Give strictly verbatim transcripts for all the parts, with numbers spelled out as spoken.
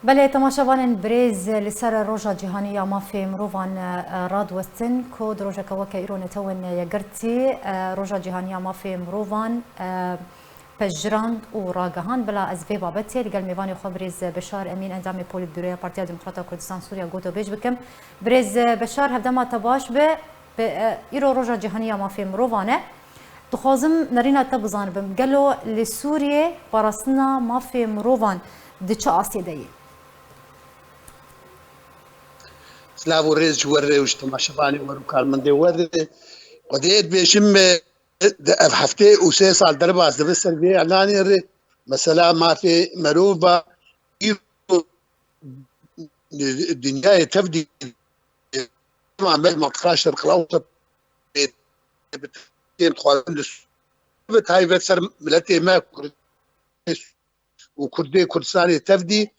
Belê, temaşevanên birêz, li ser Roja Cîhanî ya Mafê Mirovan, e, radiwestin ku di rojeke weke îro netewên yekgirtî, e, Roja Cîhanî ya Mafê Mirovan, e, pejirand û ragihand. Bila ez vê babetê li gel mêvanê xwe birêz Beşar Emîn, endamê Polîtbûroya Partiya Demokrata Kurdistan Sûriya, gotobêj bikim. Birêz Beşar, hevdema te baş be. Bi, e, îro Roja Cîhanî ya Mafê Mirovan e. Dixwazim nerîna te bizanibim. Gelo li Sûriyê parastina mafê mirovan di çi astê de ye? Silav û rêz ji we re û ji temaşevanê we û karmendê we re. Xwedê dibêjim, e, di ev heftê û sê sal derbas dibe ser vê elanê re. Mesela mafê merova îro dinyayê tev dî, ma me maqîqa şerqil ewsat tên xwarin li bi taybet ser miletê me Kurd û Kurdê Kurdistanê tev dî.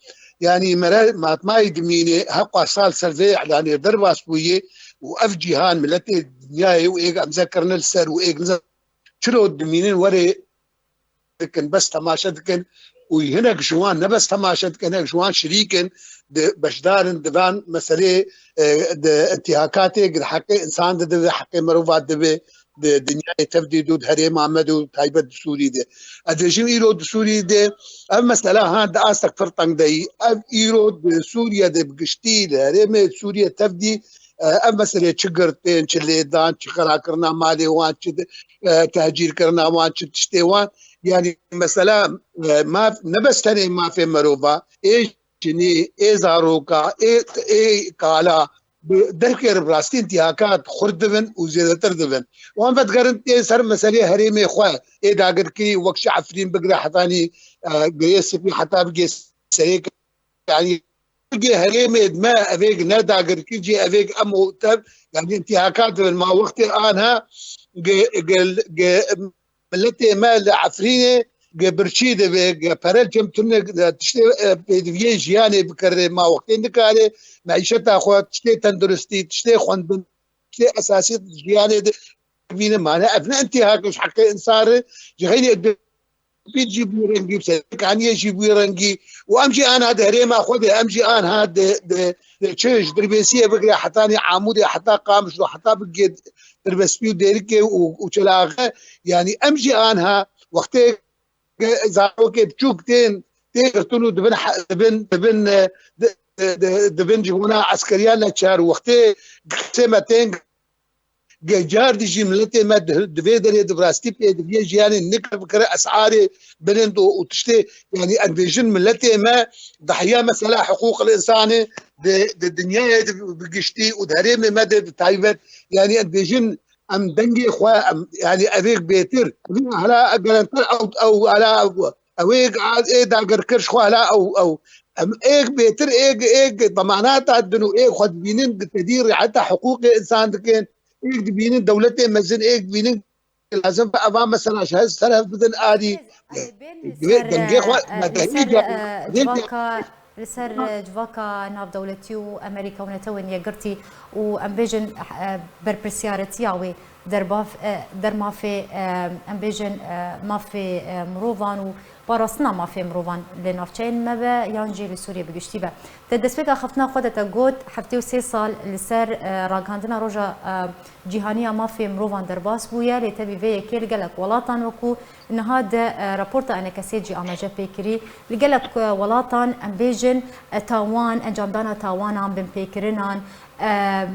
Yanî mere matmayî dimîne, heqa sal ser vê elanê derbas bûye û ev cîhan miletê dinyayê û êk emze kirine li ser û êk niza çilo dimînin werê dikin, bes temaşe dikin û hinek ji wan ne bes temaşe dikin, hinek ji wan şirîk in, di beşdar in di van meselê, e, di intîhakatê, di heqê insan de dibe, heqê merova dibe, di dinyayê tev dî dû, di herêma me dû, taybet di Sûrî de. Ez dibêjim îro di Sûrî de ev mesela ha di astek pir teng de yî. Ev îro di Sûriye de bi giştî, li herêmê Sûriye tev dî, e, ev meselê çi girtên, çi lêdan, çi xerakirina malê wan, çi de, e, tehcîrkirina wan, çi tiştê wan. Yanî mesela, e, maf, ne bes tenê mafê merova, ê jinê, ê zaroka, ê, ê kala, bi derkê re bi rastî intîhakat xurt dibin û zêdetir dibin. Wan vedigerin tê ser meselê herêmê xwe, ê dagirkirî wek ji Efrîn bigire hetanî, e, Girê Spî heta bigê serê yanî, gê herêmê me evêk ne dagirkir cî evêk em û tev, yanî, intîhakat dibin. Ma wextê anha ge, ge, ge, miletê me li Efrînê ge birçî dibe, ge pere cem tune, ge tiştê, e, pêdiviyê jiyanê bikirê. Ma wextê nikare meîşeta xwe, tiştê tenduristî, tiştê xwendin, tiştê esasî jiyanê de bîne. Mane ev ne intîhak ji heqê insan re, ji xeynê pîl jî bû rengî, serkaniyê jî bû rengî û em jî ana di herêma xwe de, em jî anha di, di, di çi ji Dirbêsiyê bigire hetanî Amûdê, heta Qamişlo, heta bigê Dirbespî û Dêrikê û, û Çelaxe, yanî em jî anha wextê zarokê biçûk tên, tê girtin û dibin he-, dibin, dibin, e, di, di, di, dibin ji bona eskeriya neçar wextê qisê me tên Ge car dî jî miletê me di, di vê derê di rastî pêdiviyê jiyanê nikir bikire esarê bilind û, û tiştê, yanî em dibêjin miletê me dahiya mesela hiqûqil însanê di, di dinyayê de bi giştî û di herêmê me de bi taybet, yanî em dibêjin em dengê xwe, em, yanî evêk bêtir, hela gerenter ew, ew, hela ew, ew ê, ê dagirkir ji xwe hela ew, ew, em êk bêtir, êk, êk demanata din û êk xwe dibînin, di tedî riheta hiqûqê însan dikin. Êk dibînin dewletê mezin, êk dibînin lazim be eva mesela ji hev ser hev bidin arî. Dengê xwe, e, me dengê civaka, li ser, e, civaka navdewletî û Amerîka û Netewên Yekgirtî û em bêjin, e, berpirsiyaretiya wê derbaf, e, dermafê, e, em bêjin, e, mafê, e, mirovan û parastina mafê mirovan li navçeyên me be yan jî li Sûriyê bi giştî be. Te destpêka xeftina xwe de te got, heftê û sê sal li ser, e, ragihandina Roja, e, Cîhanî ya Mafê Mirovan derbas bûye, lê tevî vê yekê li gelek welatan wekû niha di, e, raporta enekesê jî amaje pê kirî. Li gelek, e, welatan, em bêjin, e, tawan, encamdana tawanan, binpêkirinan, e,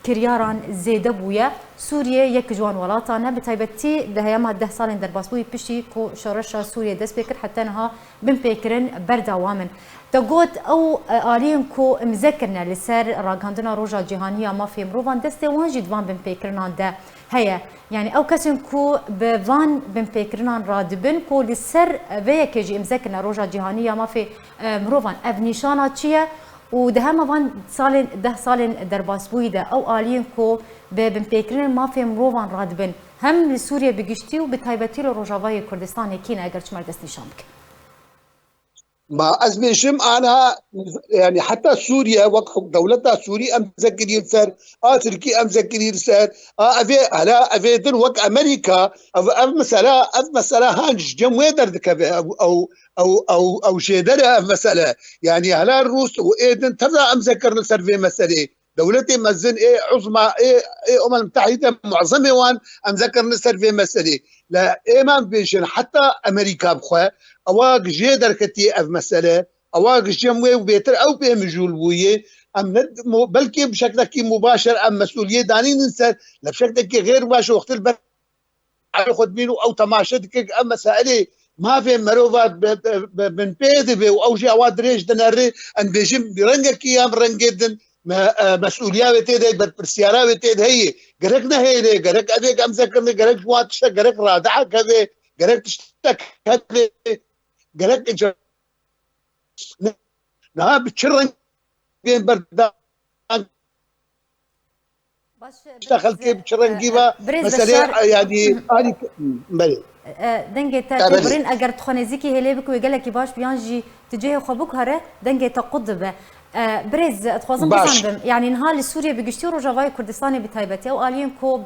kiryaran zêde bûye. Sûriye yek ji wan welatan e, bi taybetî di heyama deh salên derbasbûyî piştî ku şoreşa Sûriye dest pê kir heta niha binpêkirin berdewam in. Te got, ew, e, aliyên ku imze kirine li ser ragihandina Roja Cîhanî ya Mafê Mirovan, destê wan jî di van binpêkirinan de heye. Yanî ew kesên ku bi van binpêkirinan radibin ku li ser vê yekê jî imze kirine Roja Cîhanî ya Mafê, e, Mirovan, ev nîşana çi ye? Û di hema van salên, deh salên derbasbûyî de ew aliyên ku bi binpêkirinên mafê mirovan radibin, hem li Sûriye bi giştî û bi taybetî li Rojavayê Kurdistanê kî ne, eger çima destnîşan bike? Ma ez bêjim ana, yani heta Sûriye wek huk-, dewleta Sûrî em zekirî li ser, a Tirkî em zekirî li ser, a evê, hela evê din wek Amerîka, ev, ev mesela, ev mesela han ji cem wê derdikeve, ew, ew, ew, ew, ew jêder e ev mesele. Yani hela Rûs û ê din tevda em zekirine ser vê meselê. Dewletê mezin ê uzma, ê, ê Umem Mütehîde muezemê wan em zekirine ser vê meselê. Le ê me bêjin heta Amerîka bi xwe, ewa jê derketiye ev mesele, ewa ji cem wê û bêtir ew pê mijûl bûye. Em ne mu-, belkî bi şeklekî mubaşer em mesûliyê danînin ser, le bi şeklekî xêr baş wextil ber xwe dibîn û ew temaşe dike ku ev meselê mafê merova bi, bi, bi, bin pê dibe û ew jî ewa dirêj dinere, em bêjin rengekî ya rengê din me, e, mesûliya wê tê de, berpirsiyara wê tê de heye. Gerek nehêle, gerek evê em zekirine, gerek ji wan tiştek, gerek radehek hebe, gerek tiştek hebe, gerek Niha bi çi rengên berdan, Baş, işte xelkê bi çi rengî ve meselê, yani alî, belê. Dengê te tê birîn, eger tu xwe nêzîkî hêlê bikî wê gelekî baş bû, yan jî tu cihê xwe biguhere, dengê te qut dibe. E, birêz, dixwazim bizanibim, yani niha li Sûriye bi giştî û Rojavayê Kurdistanê bi taybetî ew aliyên ku,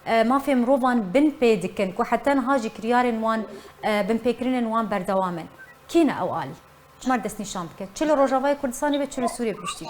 e, mafê mirovan bin pê dikin, ku heta niha jî kiryarên wan, e, binpêkirinên wan berdewam in. Kî ne ew alî? Çima destnîşan bike? Çi li Rojavayê Kurdistanê be, çi li Sûriyê bi giştî be.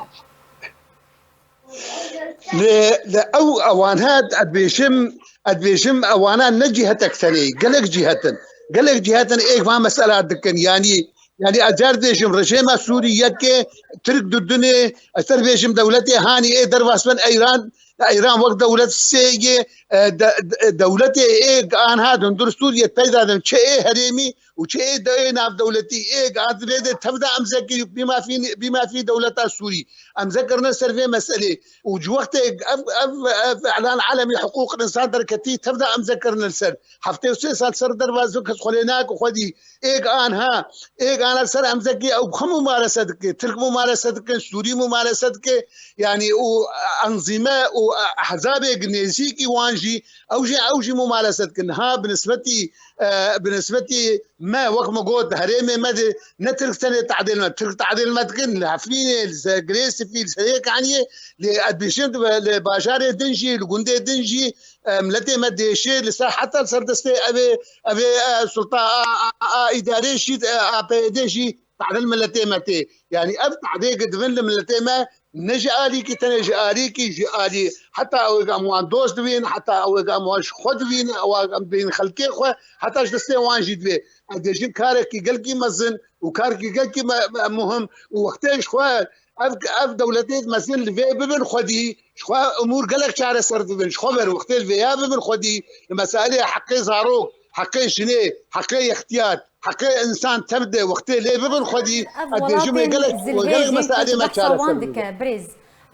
Li, li ew ewana dibêjim, dibêjim ewana ne cîhetek tenê, gelek cîhet in. Gelek cîhet in êk van mesela dikin. Yani, yani ez car dibêjim rejêma Sûrî yek e, Tirk dudinê, ez ser bêjim dewletê hanî ê derbas bin Eyran, Eyran wek dewlet sê yê, e, de, de, dewletê ê anha hundir Sûriyê peyda din çi ê herêmî û çi ê de ê navdewletî ê divê de tevda em zekirî bîmafî, bîmafî dewleta Sûrî. Em zekirine ser vê meselê. Û ji wextê ev, ev, ev îlan alemî hiqûq insan derketî tevda em zekirine ser. Heftê û sê sal ser derva zû kes xwe lê nake xwedî. Êk anha, êk anha ser em zekî ew xwe mumarese dike. Tirk mumarese dike, Sûrî mumarese dike. Yani û enzîme û ehzabê nêzîkî wan jî ew jî, ew jî mumarese dikin. Ha bi nisbetî, e, bi nisbetî me, wek me got, herêmê me de ne Tirk tenê tadêl me, Tirk tadêl me dikin, li Hefrînê, li Girê Sifî, li Serêkaniyê, lê ez dibêjim li bajarê din jî, li gundê din jî, e, miletê me dêşê, li ser heta li ser destê evê, evê, e, sulta a, a, a, a îdarê jî, e, a P Y D jî tadêl miletê me tê. Yani ev tadê dibin li miletê me, ne ji alîkî tenê ji alîkî ji alî heta ew em wan dost dibîn, heta ew em wan ji xwe dibîn, ew em dibîn xelkê xwe, heta ji destê wan jî divê. Ez dibêjim karekî gelkî mezin û karekî gelkî me, me, muhim û wextê ji xwe ev, ev dewletê mezin li vê bibin xwedî, ji xwe umûr gelek çareser dibin. Ji xwe ber wextê li vêya bibin xwedî, li meselê heqê zarok, heqê jinê, heqê yextiyar, heqê insan tev de wextê lê bibin xwedî, ez dibêjim ê gelek, gelek meselê me çareser dike. Birêz,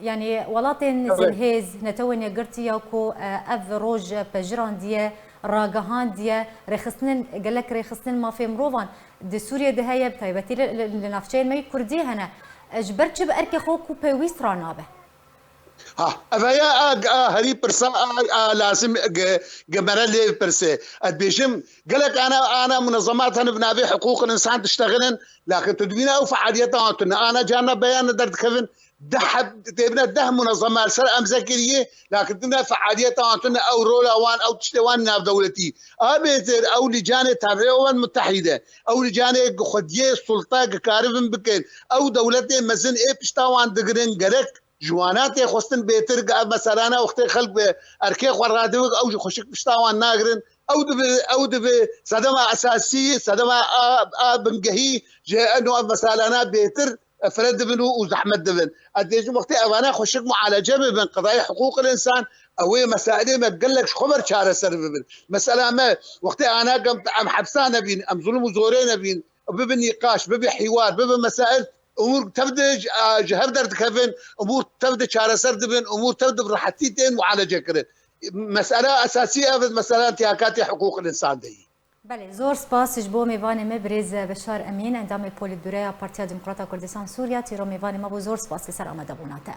yani welatên zilhêz, Netewên Yekgirtî ya ku, e, ev roj pejirandiye, ragihandiye, rêxistinên, gelek rêxistinên mafê mirovan di Sûriyê de heye, bi taybetî li, li, li navçeyên me yê Kurdî hene. E, ji ber çi bi erkê xwe ku pêwîst ranabe? Ha, ev heye a, a herî pirsa a, a lazim ge-, gemere lê pirse. Ez dibêjim, gelek ana, ana munezemat hene bi navê hiqûqên insan diştexilin, lakin tu dibîne ew fealiyeta wan tune. Ana carna beyane derdikevin, deh heb-, têbine deh munezeme li ser em zekiriyê, lakin tune fealiyeta wan tune ew rola wan, ew tiştê wan navdewletî. A bêtir ew lîcanê tabiê wan mutehîde, ew lîcanê xwediyê sulta gikaribin bikin. Ew dewletê mezin ê pişta wan digirin gerek ji wana tê xwestin bêtir, ev meselana wextê xelk bi erkê xwe radivik, ew ji xweşik pişta wan nagirin. Ew dibi, ew dibi sedema esasî, sedema a, a bingehî ji eno ev meselana bêtir fire dibin û, û zehmet dibin. Ez dêjim wextê evana xweşik mualece bibin, qedayê hiqûqil insan, ew ê meselê me gelek ji xwe ber çareser bibin. Mesela me wextê ana em, em hepsa nebîn, em zulm û zorê nebîn, bibi nîqaş, bibi hîwar, bibi mesail, umûr tev de ji, a, ji hev derdikevin, umûr tev de çareser dibin, umûr tev de bi rehetî tên mualece kirin. Mesela esasî ev e, mesela intihakatê hiqûqil insan de yî. Belê, zor spas ji bo mêvanê me birêz Beşar Emîn, endamê Polîtbûroya Partiya Demokrata Kurdistan Sûriya, tîro mêvanê me bû, zor spas li ser amadebûna te.